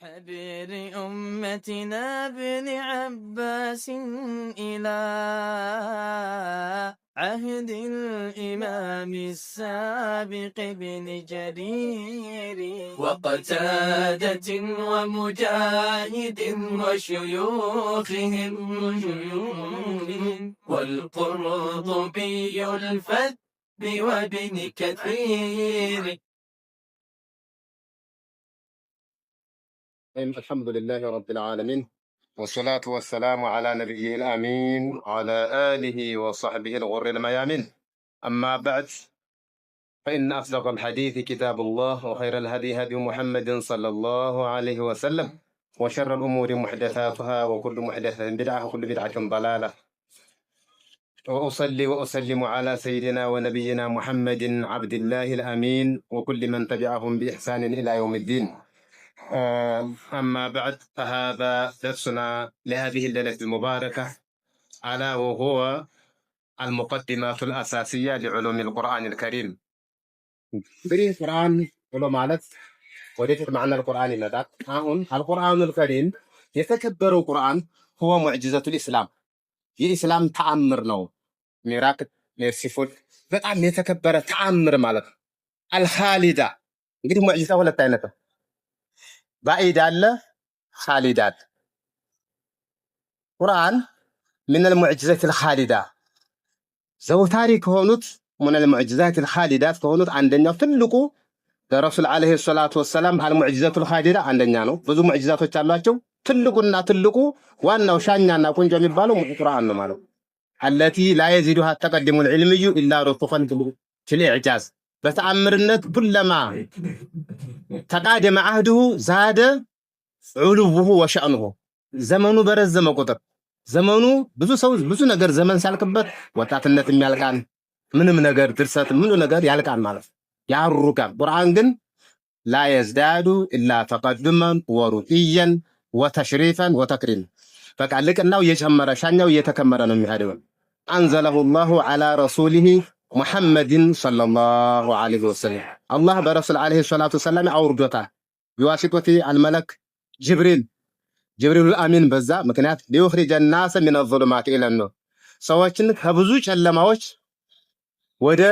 حبر أمتنا ابن عباس إلى عهد الإمام السابق بن جرير وقتادة ومجاهد وشيوخهم والقرطبي الفذ وابن كثير. الحمد لله رب العالمين، والصلاة والسلام على نبيه الأمين وعلى آله وصحبه الغر الميامين. أما بعد، فإن أصدق الحديث كتاب الله، وخير الهدي هدي محمد صلى الله عليه وسلم، وشر الأمور محدثاتها، وكل محدثة بدعة، وكل بدعة ضلالة. وأصلي وأسلم على سيدنا ونبينا محمد عبد الله الأمين وكل من تبعهم بإحسان إلى يوم الدين. أما بعد، فهذا درسنا لهذه الليلة المباركة، ألا وهو المقدمات الأساسية لعلوم القرآن الكريم. እንግዲህ ቁርአን ብሎ ማለት ወደፊት معنى القرآن ይመጣል። አሁን القرآن الكريم የተከበረው ቁርአን هو معجزة الإسلام የኢስላም ተአምር ነው። Miracle merciful በጣም የተከበረ ተአምር ማለት ነው። الخالدة እንግዲህ معجزة ሁለት አይነት ነው። ባኢድ አለ፣ خالد አለ። ቁርአን من المعجزات الخالدة ዘውታሪ ከሆኑት من المعجزات الخالدات ከሆኑት አንደኛው ትልቁ ለረሱል عليه الصلاة والسلام المعجزة الخالدة አንደኛ ነው። ብዙ ሙዕጂዛቶች አሏቸው። ትልቁና ትልቁ ዋናው ሻኛና ቁንጮ የሚባለው ቁርአን ነው ማለት ነው። التي لا يزيدها التقدم العلمي إلا رسوخا في الإعجاز በተአምርነት كلما تقادم عهده زاد علوه وشأنه ዘመኑ በረዘመ ቁጥር ዘመኑ ብዙ ሰው ብዙ ነገር ዘመን ሲያልቅበት ወጣትነት የሚያልቃል፣ ምንም ነገር ድርሰት ምኑ ነገር ያልቃል ማለት ነው፣ ያሩቃል። ቁርአን ግን لا يزداد إلا تقدما ورقيا وتشريفا وتكريما በቃ ልቅናው እየጨመረ ሻኛው እየተከመረ ነው የሚሄደው። أنزله الله على رسوله محمد صلى الله عليه وسلم አላህ በረሱል عليه الصلاة والسلام አውርዶታል። بواسطة الملك جبريل جبريل الأمين በዛ ምክንያት ليخرج الناس من الظلمات إلى النور ሰዎችን ከብዙ ጨለማዎች ወደ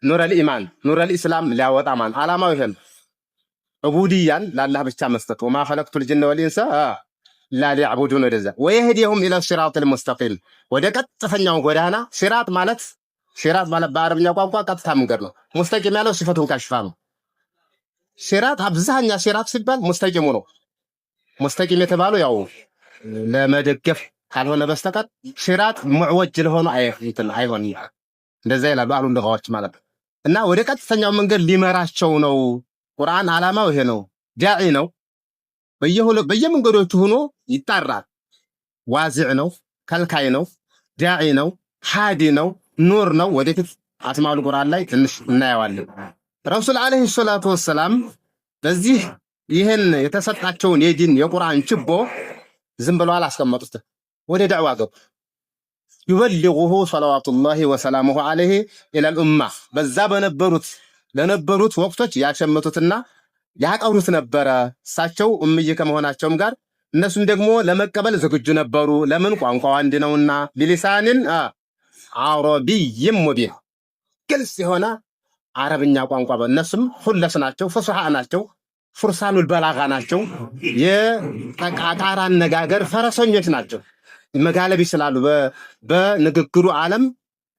نور الإيمان نور الإسلام ሊያወጣ ማለት ዓላማው ይሄ ነው። ዑቡድያን ለአላህ ብቻ መስጠት وما خلقت الجن والإنس إلا ليعبدون ወደዛ ويهديهم إلى الصراط المستقيم ወደ ቀጥተኛው ጎዳና። صراط ማለት በአረብኛ ቋንቋ ቀጥታ መንገድ ነው። مستقيم ያለው صفة كاشفة ነው። صراط አብዛኛ صراط ሲባል ሙስተቂሙ ነው። مستقيم የተባለው ያው ለመደገፍ ካልሆነ በስተቀር صراط معوج ለሆኑ አይሆንም። እንደዛ ይላሉ አሉ ልጋዎች ማለት ነው። እና ወደ ቀጥተኛው መንገድ ሊመራቸው ነው። ቁርአን ዓላማው ይሄ ነው። ዳዒ ነው። በየመንገዶቹ ሆኖ ይጣራል። ዋዚዕ ነው፣ ከልካይ ነው፣ ዳዒ ነው፣ ሃዲ ነው፣ ኑር ነው። ወደፊት أسماء القرآن ላይ ትንሽ እናየዋለን። ረሱል عليه الصلاة والسلام በዚህ ይህን የተሰጣቸውን የዲን የቁርአን ችቦ ዝም ብለው አላስቀመጡትም። ወደ ዳዕዋ ገቡ። يبلغه صلوات الله وسلامه عليه إلى الأمة በዛ በነበሩት ለነበሩት ወቅቶች ያሸምቱትና ያቀሩት ነበረ። እሳቸው እምይ ከመሆናቸውም ጋር እነሱም ደግሞ ለመቀበል ዝግጁ ነበሩ። ለምን? ቋንቋው አንድ ነውና። بلسان عربي مبين ግልጽ የሆነ አረብኛ ቋንቋ። እነሱም ሁለስ ናቸው፣ فصحاء ናቸው፣ فرسان البلاغة ናቸው። የጠቃቃራ አነጋገር ፈረሰኞች ናቸው። መጋለብ ይችላሉ። በንግግሩ ዓለም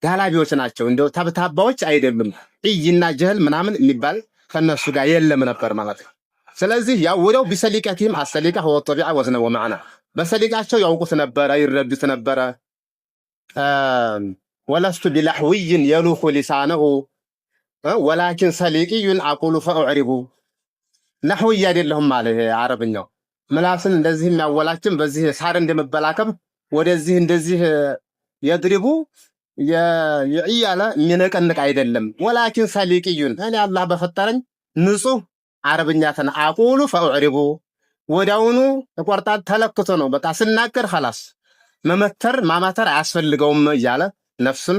ጋላቢዎች ናቸው። እንደው ተብታባዎች አይደሉም። ዕይና ጀህል ምናምን የሚባል ከነሱ ጋር የለም ነበር ማለት ነው። ስለዚህ ያው ወዲያው بسليقتهم السليقة هو الطبيعة وزنا ومعنى በሰሊቃቸው ያውቁት ነበረ፣ ይረዱት ነበረ። ولست بنحوي يلوخ لسانه ولكن سليقي أقول فأعرب ነሕውይ አይደለሁም ማለት አረብኛው ምላስን እንደዚህ የሚያወላችን በዚህ ሳር እንደመበላከብ ወደዚህ እንደዚህ يضرب እያለ የሚነቀንቅ አይደለም። ولكن سليقي እኔ አላህ በፈጠረኝ ንጹህ አረብኛ ተን أقول فأعرب ወዲያውኑ ቆርጣ ተለክቶ ነው በቃ ስናገር خلاص መመተር ማማተር አያስፈልገውም እያለ ነፍሱን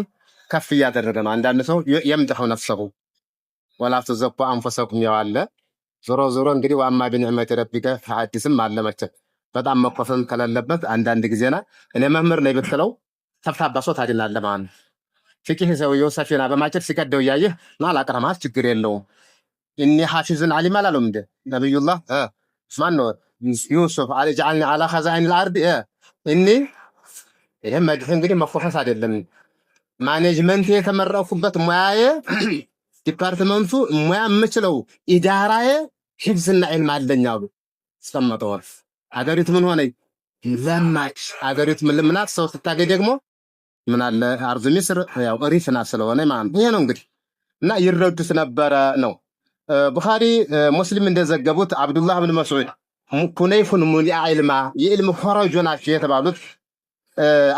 ከፍ እያደረገ ነው። አንዳንድ ሰው يمدح نفسه ولا تزكوا أنفسكم ያው አለ። ዞሮ ዞሮ እንግዲህ وأما بنعمة ربك فحدث ም አለ መቼም በጣም መኮፈም ከሌለበት አንዳንድ ጊዜና እኔ መምህር ነኝ ብትለው ተፍታባ ሰው ታድናለህ ማለት ነው። ፍቂህ ሰውየው ሰፊና በማጨድ ሲቀደው እያየህ ና ላቅረማት ችግር የለውም። إني حافظ عليم አላሉም እንደ ነቢዩላህ ማን ነው ዩሱፍ اجعلني على خزائن الأرض إني። ይሄ መድህ እንግዲህ መኮፈስ አይደለም። management የተመረኩበት ሙያዬ department ኡ ሙያ የምችለው ኢዳራዬ ሂፍዝና ዒልም አለኝ አሉ። አስቀመጠዋል። አገሪቱ ምን ሆነ ለማች። አገሪቱ ምን ልምናት ሰው ስታገኝ ደግሞ ምን አለ أرض مصر ያው ሪፍና ስለሆነ ማለት ነው። ይሄ ነው እንግዲህ እና ይረዱት ነበረ ነው። ቡኻሪ ሙስሊም እንደዘገቡት አብዱላህ ብን መስዑድ كنيف ملئ علما የዕልም ኮረጆ ናቸው የተባሉት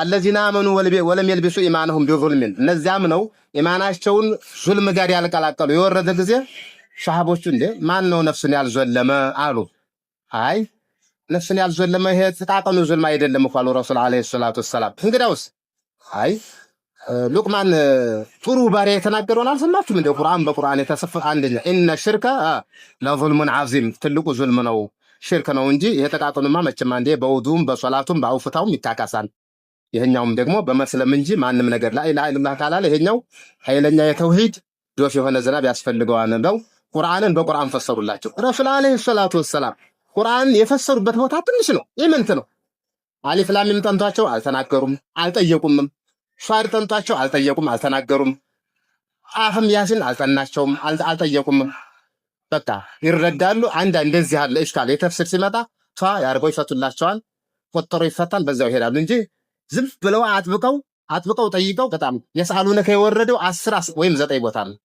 الذين آمنوا ولم يلبسوا إيمانهم بظلم እነዚያም ነው ኢማናቸውን ዙልም ጋር ያልቀላቀሉ የወረደ ጊዜ ሰሃቦቹ እንዴ ማን ነው ነፍሱን ያልዘለመ አሉ። አይ ነፍሱን ያልዘለመ ይሄ ጥቃቅኑ ዙልም አይደለም እኮ አሉ ረሱል عليه الصلاة والسلام። እንግዳውስ አይ ሉቅማን ጥሩ ባሪያ የተናገረውን አልሰማችሁም? እንደ ቁርአን በቁርአን የተሰፈ አንደኛ إن الشرك لظلم عظيم ትልቁ ዙልም ነው ሽርክ ነው እንጂ ይሄ ጥቃቅኑማ መቼም አንዴ በውዱም በሶላቱም በአውፍታውም ይካካሳል። ይሄኛውም ደግሞ በመስለም እንጂ ማንም ነገር لا إله إلا الله ካላለ ይሄኛው ኃይለኛ የተውሂድ ዶፍ የሆነ ዝናብ ያስፈልገዋል ነው። ቁርአንን በቁርአን ፈሰሩላቸው። ረሱል عليه الصلاة والسلام ቁርአን የፈሰሩበት ቦታ ትንሽ ነው፣ ኢምንት ነው። አሊፍ ላም ሚም ጠንቷቸው አልተናገሩም፣ አልጠየቁምም። ሷድ ጠንቷቸው አልጠየቁም፣ አልተናገሩም። ቃፍም ያሲን አልጠናቸውም፣ አልጠየቁምም። በቃ ይረዳሉ። አንድ እንደዚህ ያለ إشكال የተፍሲር ሲመጣ ቷ ያርገው ይፈቱላቸዋል። ቆጠሮ ይፈታል፣ በዛው ይሄዳሉ እንጂ ዝም ብለው አጥብቀው አጥብቀው ጠይቀው በጣም يسألونك የወረደው 10 ወይም 9 ቦታ ነው።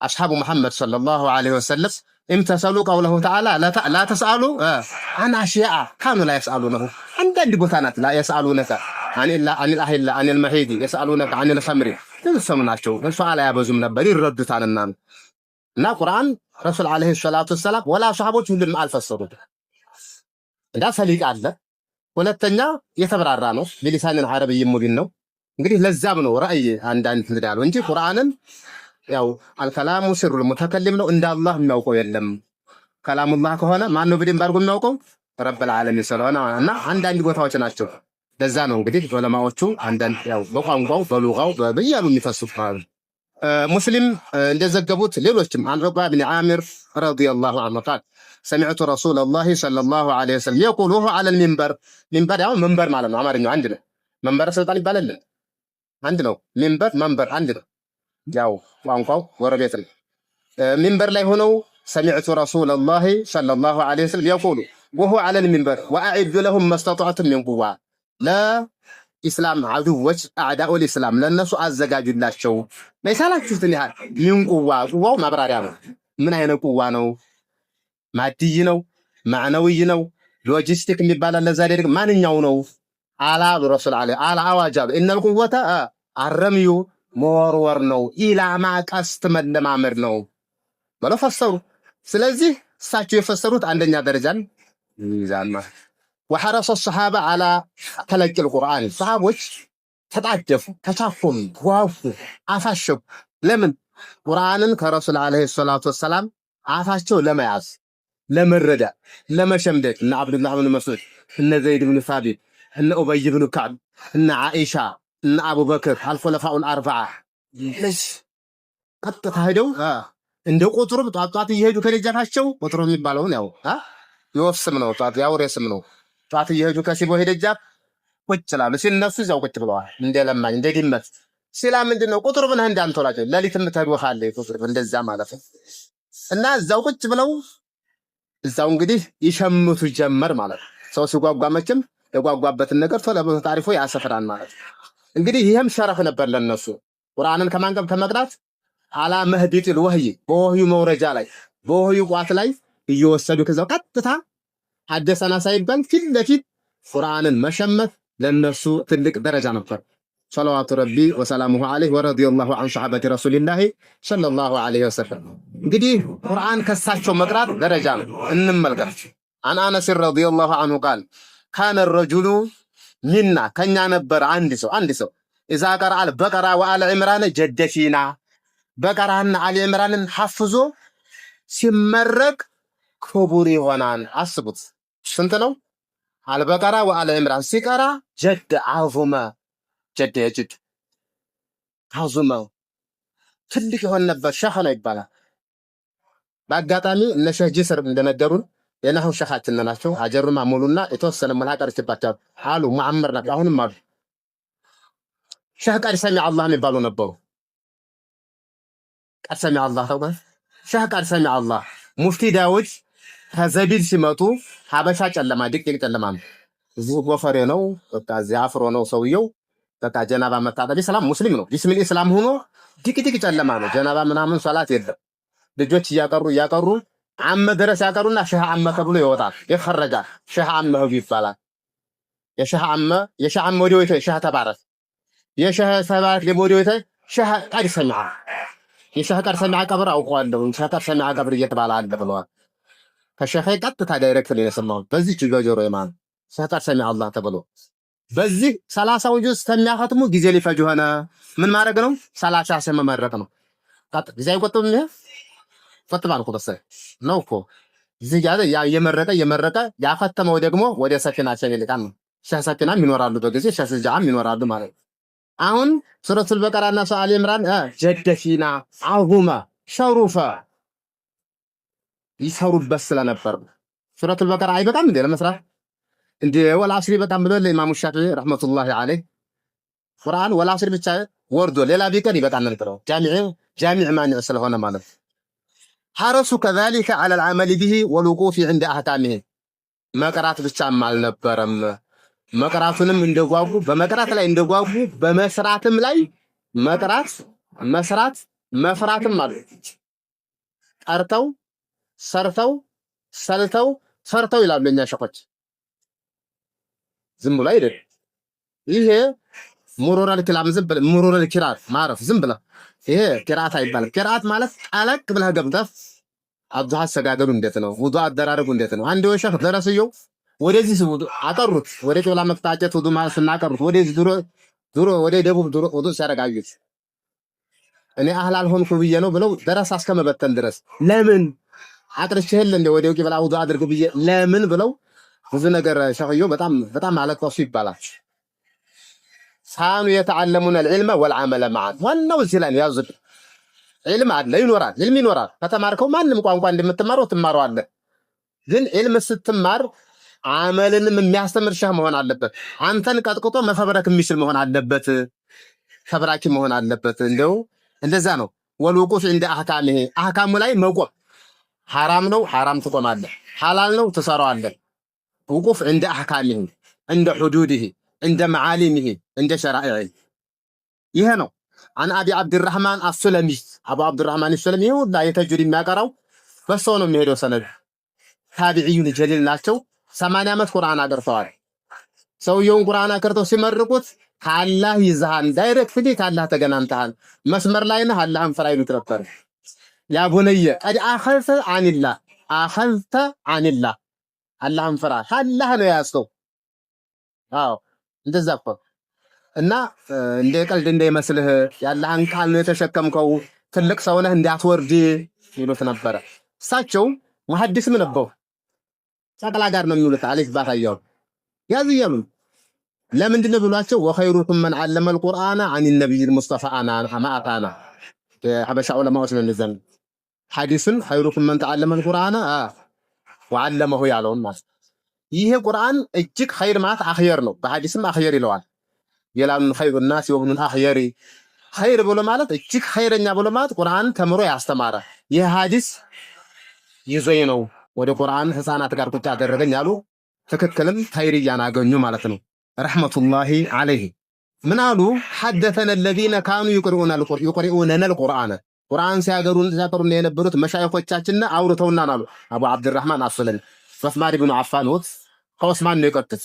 أصحاب محمد صلى الله عليه وسلم امتثلوا قوله تعالى لا تسألوا عن أشياء كانوا لا يسألونه። አንዳንድ ቦታ ናት لا يسألونك عن الأهلة عن المحيض يسألونك عن الخمر ሰሙ ናቸው። ሱዓል አያበዙም ነበር ይረዱታልና እና ቁርአን ረሱል عليه الصلاة والسلام ወላ ሰሃቦች ሁሉንም አልፈሰሩት። እንዳ ሰሊቅ አለ። ሁለተኛ የተብራራ ነው። بلسان عربي مبين ነው። እንግዲህ ለዛም ነው ራእይ አንዳንድ እንትን ያለው እንጂ ቁርአንን ያው الكلام سر المتكلم ነው። እንደ አላህ የሚያውቀው የለም። كلام الله ከሆነ ማን ነው በደንብ አድርጎ የሚያውቀው? رب العالمين ስለሆነ እና አንዳንድ ቦታዎች ናቸው። ለዛ ነው እንግዲህ ዑለማዎቹ አንዳንድ ያው በቋንቋው በሉጋው በያሉ የሚፈስሩት ማለት ነው። ሙስሊም እንደዘገቡት ሌሎችም عن عقبة بن عامر رضي الله عنه قال سمعت رسول الله صلى الله عليه وسلم يقول وهو على المنبر። ሚንበር ያው መንበር ማለት ነው። አማርኛው አንድ ነው። መንበረ ስልጣን ይባላል አንድ ነው። ሚንበር መንበር አንድ ነው። ያው ቋንቋው ጎረቤት ነው። ሚንበር ላይ ሆነው سمعت رسول الله صلى الله عليه وسلم يقول وهو على المنبر وأعدوا لهم ما استطعتم من قوة ለኢስላም አድዎች أعداء الإسلام ለእነሱ አዘጋጁላቸው የቻላችሁትን ያህል من قوة። ቁዋው ማብራሪያ ነው። ምን አይነት ቁዋ ነው? مادي ነው? معنوي ነው? ሎጂስቲክ የሚባል አለ። ዛሬ ደግሞ ማንኛው ነው? አላ አሉ ረሱል አላ አዋጅ አሉ إن القوة الرمي መወርወር ነው፣ ኢላማ ቀስት መለማመድ ነው ብለው ፈሰሩ። ስለዚህ እሳቸው የፈሰሩት አንደኛ ደረጃን ይይዛል ማለት። وحرص الصحابة على تلقي القرآن ሰሃቦች ተጣደፉ፣ ተቻኮሉ፣ ጓጉ፣ አፋሸጉ። ለምን? ቁርአንን ከረሱል عليه الصلاة والسلام አፋቸው ለመያዝ ለመረዳት ለመሸምደድ እነ አብዱላህ ብን መስዑድ እነ ዘይድ ብን ሳቢት እነ ኡበይ ብን ከዕብ እነ ዓኢሻ እነ አቡበክር الخلفاء الأربعة ቀጥታ ሄደው እንደ ቁጥሩም ጧት ጧት እየሄዱ ከደጃፋቸው ቁጥሩ የሚባለውን ያው የወፍ ስም ነው፣ ጧት የአውሬ ስም ነው። ጧት እየሄዱ ከሲቦ ደጃፍ ቁጭ ይላሉ። ሲነሱ እዚያው ቁጭ ብለዋል፣ እንደ ለማኝ እንደ ድመት። ሲላ ምንድን ነው ቁጥር ብነህ እንዳንተላቸው ሌሊት የምትሄዱ ካለ ቁጥር እንደዛ ማለት ነው። እና እዛው ቁጭ ብለው እዛው እንግዲህ ይሸምቱ ጀመር ማለት ነው። ሰው ሲጓጓ መቼም የጓጓበትን ነገር ቶሎ ብሎ ታሪፎ ያሰፍራል ማለት ነው። እንግዲህ ይህም شرف ነበር ለነሱ ቁርአንን ከማንቀብ ከመቅራት على مهبط الوحي በወህዩ መውረጃ ላይ በወህዩ ቋት ላይ እየወሰዱ ከዛው ቀጥታ حدثنا ሳይባል ፊት ለፊት ቁርአንን መሸመት ለነሱ ትልቅ ደረጃ ነበር። صلوات ربي وسلامه عليه ورضي الله عن صحابة رسول الله صلى الله عليه وسلم። እንግዲህ ቁርአን ከሳቸው መቅራት ደረጃ ነው። እንመልከት። عن أنس رضي الله عنه قال كان الرجل منا ከኛ ነበር አንድ ሰው إذا قرأ البقرة وآل عمران جد فينا በቀራና አል ዕምራንን ሐፍዞ ሲመረቅ ክቡር ይሆናል። አስቡት፣ ስንት ነው? አልበቀራ ወአለ ዕምራን ሲቀራ جد عظم جد يجد عظم ትልቅ ይሆን ነበር። ሸህ ነው ይባላል። በአጋጣሚ እነ ሸህ ጅስር እንደነገሩን የናሁ ሸኻችን ናቸው። አጀሩማ ሙሉና የተወሰነ መልሃ ቀርቼባቸዋል አሉ። ሙዓመር ናቸው። አሁንም አሉ። ሸህ قد سمع الله የሚባሉ ነበሩ። قد سمع الله ተው ሸህ قد سمع الله ሙፍቲ ዳውድ ከዘቢድ ሲመጡ ሀበሻ ጨለማ ድቅድቅ ጨለማ ነው። እዚህ ጎፈሬ ነው፣ በቃ እዚህ አፍሮ ነው ሰውየው። በቃ ጀናባ መታጠብ ሰላም ሙስሊም ነው። ቢስሚል ኢስላም ሆኖ ድቅድቅ ጨለማ ነው። ጀናባ ምናምን ሶላት የለም። ልጆች እያቀሩ እያቀሩ አመ ድረስ ያቀሩና ሸህ አመ ተብሎ ይወጣል፣ ይኸረጃል። ሸህ አመ ህቡ ይባላል። የሸህ አመ የሸህ አመ ወዲህ ወይተ ሸህ ተባረክ የሸህ ተባረክ ደግሞ ወዲህ ወይተ ሸህ قد سمع የሸህ قد سمع ቀብር አውቀዋለሁ። ሸህ قد سمع ቀብር እየተባለ አለ ብለዋል። ከሸህ ቀጥታ direct ነው የሰማሁት። በዚህ በጆሮ የማን ሸህ قد سمع الله ተብሎ በዚህ 30ውን ጁዝ እስከሚያኸትሙ ጊዜ ሊፈጅ ሆነ። ምን ማድረግ ነው? 30 ሺህ መመረቅ ነው። ጊዜ አይቆጥብም። ይሄ ቆጥባል እኮ መሰለኝ ነው እኮ እዚህ ጋር ያ እየመረቀ እየመረቀ ያኸተመው ደግሞ ወደ ሰፊና ሸህ ይልቃል ነው። ሸህ ሰፊናም ይኖራሉ በጊዜ ሸህ ስጃም ይኖራሉ ማለት ነው። አሁን ሱረቱል በቀራና አሊ ኢምራን جد فينا عظم شرف ይሰሩበት ስለነበር ሱረቱል በቀራ አይበቃም እንዴ ለመስራት? እንዴ والعصر በጣም ብሎ ለኢማሙ ሻፊዒ رحمة الله عليه ቁርአን والعصر ብቻ ወርዶ ሌላ ቢቀር ይበቃል ነበር። جامع جامع مانع ስለሆነ ማለት حرصوا كذلك على العمل به والوقوف عند أحكامه መቅራት ብቻም አልነበረም። መቅራቱንም እንደጓጉ በመቅራት ላይ እንደጓጉ በመስራትም ላይ መቅራት መስራት መፍራትም አሉ። ቀርተው ሰርተው ሰልተው ፈርተው ይላሉ የኛ ሸኾች። ዝም ብሎ አይደል። ይሄ مرور الكرام ዝም ብለህ مرور الكرام ማረፍ ዝም ብለህ ይሄ ቂራአት አይባልም። ቂራአት ማለት ጠለቅ ብለህ ገብተህ አብዱሃ አሰጋገዱ እንዴት ነው? ውዱ አደራረጉ እንዴት ነው? አንድ ወሸህ ደረስየው ወደዚህ ውዱ አቀሩት፣ ወደ ቂብላ መቅጣጨት ውዱ ማለት ስናቀሩት ወደዚህ ድሮ ድሮ ወደ ደቡብ ድሮ ውዱ ሲያረጋዩት እኔ አህል አልሆንኩ ብዬ ነው ብለው ደረሳ እስከመበተን ድረስ ለምን አቅርቼህል እንደ ወደ ቂብላ ውዱ አድርግ ብዬ ለምን ብለው ብዙ ነገር ሸኽዮ በጣም በጣም አለቀሱ ይባላል። كانوا يتعلمون العلم والعمل معا ዋናው እዚህ ላይ ነው ያዙት። ዒልም አለ ይኖራል፣ ዒልም ይኖራል። ከተማርከው ማንም ቋንቋ እንደምትማረው ትማረዋለህ። ግን ዒልም ስትማር አመልንም የሚያስተምር ሸህ መሆን አለበት። አንተን ቀጥቅጦ መፈብረክ የሚችል መሆን አለበት። ፈብራኪ መሆን አለበት። እንደው እንደዛ ነው። والوقوف عند أحكامه አህካሙ ላይ መቆም ሐራም ነው፣ ሐራም ትቆማለህ። ሐላል ነው፣ ትሰራዋለህ። وقوف عند أحكامه عند حدوده عند معالمه عند شرائعه ይሄ ነው። عن أبي عبد الرحمن السلمي አቡ ዓብድራህማን አሱለሚ ይሄ ሁላ የተጅዊድ የሚያቀራው በሰው ነው የሚሄደው ሰነድ። تابعي جليل ናቸው። 80 ዓመት ቁርአን አቅርተዋል። ሰውየውን ቁርአን አቅርተው ሲመርቁት ከአላህ ይዘሃል፣ directly ከአላህ ተገናኝተሃል፣ መስመር ላይ ነህ፣ አላህን ፍራ ይሉት ነበር። يا بني قد أخذت عن الله أخذت عن الله አላህን ፍራ፣ ከአላህ ነው የያዝከው። አዎ እንደዛ እኮ እና እንደ ቀልድ እንዳይመስልህ የአላህን ቃል ነው የተሸከምከው፣ ትልቅ ሰው ነህ እንዳትወርድ ይሉት ነበረ። እሳቸው ሙሐዲስም ነበሩ። ጨቅላ ጋር ነው የሚውሉት። አሊፍ ባታ እያሉ ያዝ እያሉ ለምንድን ነው ብሏቸው፣ وخيركم من علم القرآن عن النبي المصطفى أنا ማአታና የሐበሻ ዑለማዎች ነው እንደዛ ሐዲስን خيركم من تعلم القرآن وعلمه ያለውን ማለት ይሄ ቁርአን እጅግ ኸይር ማለት أخير ነው። በሐዲስም أخير ይለዋል። بلال خير الناس وابن الأخير ኸይር ብሎ ማለት እጅግ ኸይረኛ ብሎ ማለት ቁርአን ተምሮ ያስተማረ ይህ ሐዲስ ይዞኝ ነው ወደ ቁርአን ህፃናት ጋር ቁጭ ያደረገኝ አሉ። ትክክልም ኸይርያን አገኙ ማለት ነው። رحمة الله عليه ምን አሉ? حدثنا الذين كانوا يقرئوننا القرآن ቁርአን ሲያገሩን ሲያቀሩን የነበሩት መሻይኾቻችን አውርተውናል አሉ። አቡ ዓብድራህማን አሱለሚ ዑስማን ብኑ አፋን ወት ከዑስማን ነው የቀጡት።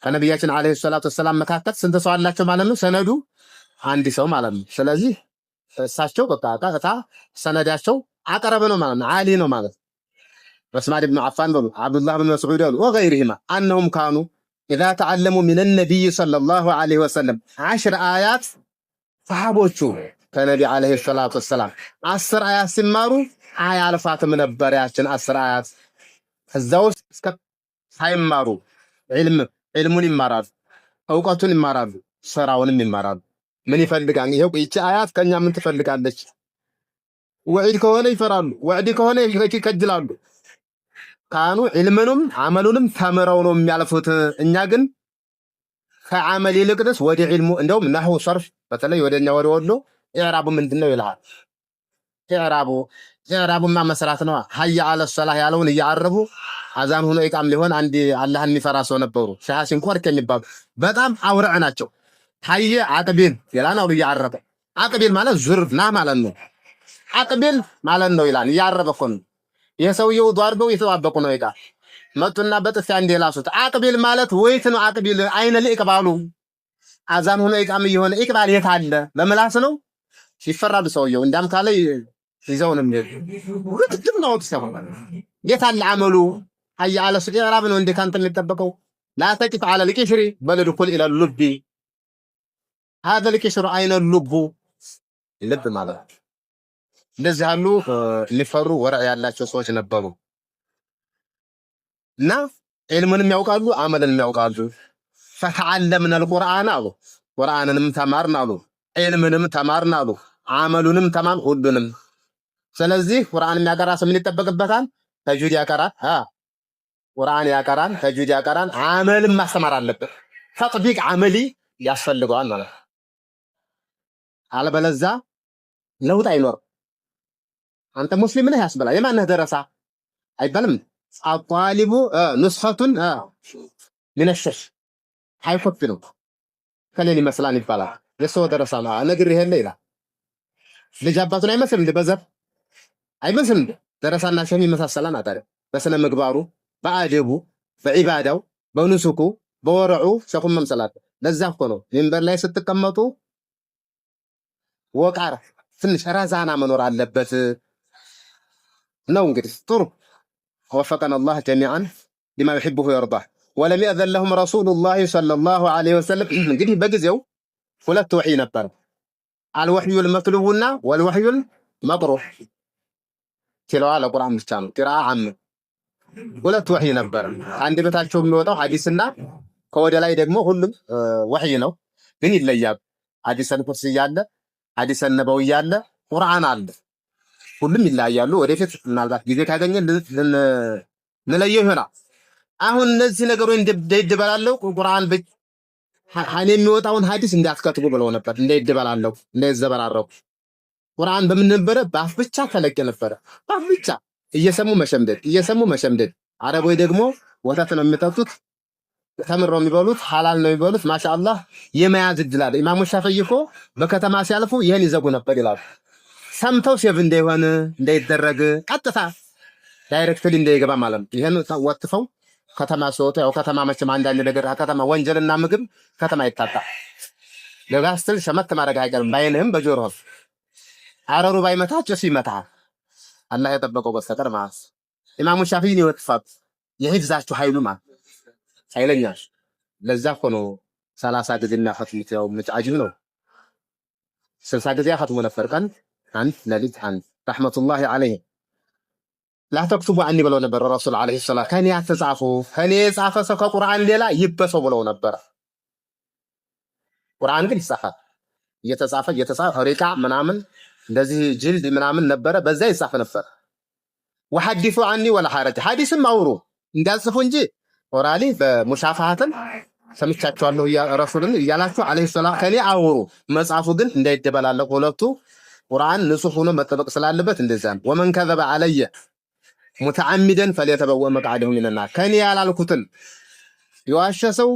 ከነቢያችን عليه الصلاة والسلام መካከል ስንት ሰው አላቸው ማለት ነው? ሰነዱ አንድ ሰው ማለት ነው። ስለዚህ እሳቸው በቃ ቀጥታ ሰነዳቸው አቀረበ ነው ማለት ነው። ዓሊ ነው ማለት ነው። ዑስማን ብኑ አፋን በሉ ዓብዱላህ ብን መስዑድ በሉ وغيرهما أنهم كانوا إذا تعلموا من النبي صلى الله عليه وسلم 10 آيات ሰሓቦቹ ከነቢ عليه الصلاة والسلام 10 አያት ሲማሩ አያልፋትም ነበር ያችን 10 አያት። እዛ ውስጥ እስከ ሳይማሩ ዒልሙን ይማራሉ፣ እውቀቱን ይማራሉ፣ ስራውንም ይማራሉ። ምን ይፈልጋል? ይኸው ይቺ አያት ከኛ ምን ትፈልጋለች? ወዒድ ከሆነ ይፈራሉ፣ ወዕድ ከሆነ ይከጅላሉ። ካኑ ዒልምንም አመሉንም ተምረው ነው የሚያልፉት። እኛ ግን ከዓመል ይልቅንስ ወደ ዒልሙ እንደውም نحو صرف በተለይ ወደኛ ወደ ወሎ ኢዕራቡ ምንድን ነው ይልሃል። ኢዕራቡ ኢዕራቡማ መስራት ነው። حي على الصلاة ያለውን እያዓረቡ አዛን ሆኖ ኢቃም ሊሆን አንድ አላህን የሚፈራ ሰው ነበሩ። ሸሃሲን ኮርክ የሚባሉ በጣም አውረዕ ናቸው። حي أقبل ይላል አሉ እያዓረበ። أقبل ማለት ዙር ና ማለት ነው። أقبل ማለት ነው ይላል እያዓረበ እኮ ነው። ይህ ሰውዬው ውዱ አድርገው እየተጠባበቁ ነው። ኢቃ መጡና በጥፊ አንዴ ላሱት። أقبل ማለት ወይት ነው። أقبل أين الإقبال አዛን ሆኖ ኢቃም እየሆነ إقبال የት አለ? በምላስ ነው ይፈራሉ። ሰውየው እንዳም ካለ ይዘው ነው የሚሄዱ። ግድም ነው ሰው የት አለ አመሉ? حي على الصلاة ኢዕራብ ነው እንዴ ካንተ የሚጠበቀው? لا تقف على القشر بل ادخل إلى اللب هذا القشر أين اللب ልብ ማለት ነው። እንደዚህ ያሉ የሚፈሩ ወረዕ ያላቸው ሰዎች ነበሩ እና ዒልሙንም ያውቃሉ አመልንም ያውቃሉ። فتعلمنا القرآن አሉ፣ ቁርአንንም ተማርን አሉ፣ ዒልምንም ተማርን አሉ፣ አመሉንም ተማርን ሁሉንም። ስለዚህ ቁርአን የሚያቀራ ሰው ምን ይጠበቅበታል? ተጅዊድ ያቀራል፣ ቁርአን ያቀራል፣ ተጅዊድ ያቀራል፣ አመልም ማስተማር አለበት። تطبيق عملي ያስፈልገዋል ማለት ነው። አለበለዛ ለውጥ አይኖርም። አንተ ሙስሊም ነህ ያስበላል። የማነህ ደረሳ አይባልም። الطالب نسخة من الشيخ high copy ነው። ከሌን ይመስላል ይባላል። የሰው ደረሳ ነው ነግሬህ የለ ይላል። ልጅ አባቱን አይመስልም እንደ በዘር አይመስልም። ደረሳና ሸህ ይመሳሰላል። ታዲያ በስነ ምግባሩ፣ በአደቡ፣ በዒባዳው፣ በኑሱኩ፣ በወረዑ ሸኹን መምሰላት። ለዛ እኮ ነው ሚንበር ላይ ስትቀመጡ وقار ትንሽ رزانة መኖር አለበት ነው። እንግዲህ ጥሩ وفقنا الله جميعا لما يحبه ويرضاه። ولم يأذن لهم رسول الله صلى الله عليه وسلم። እንግዲህ በጊዜው ሁለት ወሕይ ነበር፣ الوحي المتلو ና والوحي المقروء። ቲላዋ ለቁርአን ብቻ ነው፣ قراءة عامة። ሁለት ወሕይ ነበር። አንድ ቤታቸው የሚወጣው ሐዲስና ከወደ ላይ ደግሞ ሁሉም ወሕይ ነው፣ ግን ይለያል። حديث القدسي እያለ حديث النبوي እያለ ቁርአን አለ። ሁሉም ይለያያሉ። ወደፊት ምናልባት ጊዜ ካገኘ ልንለየው ይሆናል። አሁን እነዚህ ነገሮች እንዳይደበላለቁ ቁርአን እኔ የሚወጣውን ሐዲስ እንዳትከትቡ ብለው ነበር። እንዳይደበላለቁ፣ እንዳይዘበራረቁ። ቁርአን በምን ነበረ? በአፍ ብቻ ተለቅ ነበረ። በአፍ ብቻ እየሰሙ መሸምደድ፣ እየሰሙ መሸምደድ። አረቦች ደግሞ ወተት ነው የሚጠጡት፣ ተምር ነው የሚበሉት፣ ሐላል ነው የሚበሉት። ማሻአላህ የመያዝ እድል አለ። ኢማሙ ሻፊዒ እኮ በከተማ ሲያልፉ ይህን ይዘጉ ነበር ይላሉ። ሰምተው save እንዳይሆን እንዳይደረግ ቀጥታ directly እንዳይገባ ማለት ነው። ይህን ወትፈው ከተማ ሲወጡ ያው ከተማ መቼም አንዳንድ ነገር ከተማ ወንጀልና ምግብ ከተማ ይታጣ። ለጋ ስትል ሸመት ማድረግ አይቀርም፣ ባይንህም በጆሮህም። አረሩ ባይመታ ጭስ ይመታሃል። አላህ የጠበቀው በስተቀር ማለት ኢማሙ ሻፊዒን ይወጥፋት የሂፍዛችሁ ኃይሉ ማለት ኃይለኛ። ለዛ እኮ ነው 30 ጊዜ የሚያኸትሙት። ያው አጅብ ነው። 60 ጊዜ ያኸትሙ ነበር ቀን አንድ ሌሊት አንድ። رحمة الله عليه። لا تكتبوا عني ብለው ነበር ረሱል عليه السلام። ከኔ አትጻፉ፣ ከኔ የጻፈ ሰው ከቁርአን ሌላ ይበሰው ብለው ነበር። ቁርአን ግን ይጻፋል። እየተጻፈ እየተጻፈ رقعة ምናምን እንደዚህ جلد ምናምን ነበረ፣ በዛ ይጻፍ ነበር። وحدثوا عني ولا حرج፣ ሐዲስም አውሩ እንዳጽፉ እንጂ orally በ مشافهة ሰምቻቸዋለሁ ረሱልን እያላችሁ عليه السلام ከኔ አውሩ። መጽሐፉ ግን እንዳይደበላለቁ ሁለቱ ቁርአን ንጹህ ሆኖ መጠበቅ ስላለበት እንደዛ ነው። ومن كذب علي متعمدا فليتبوأ مقعده من النار። ከኔ ያላልኩትን የዋሸ ሰው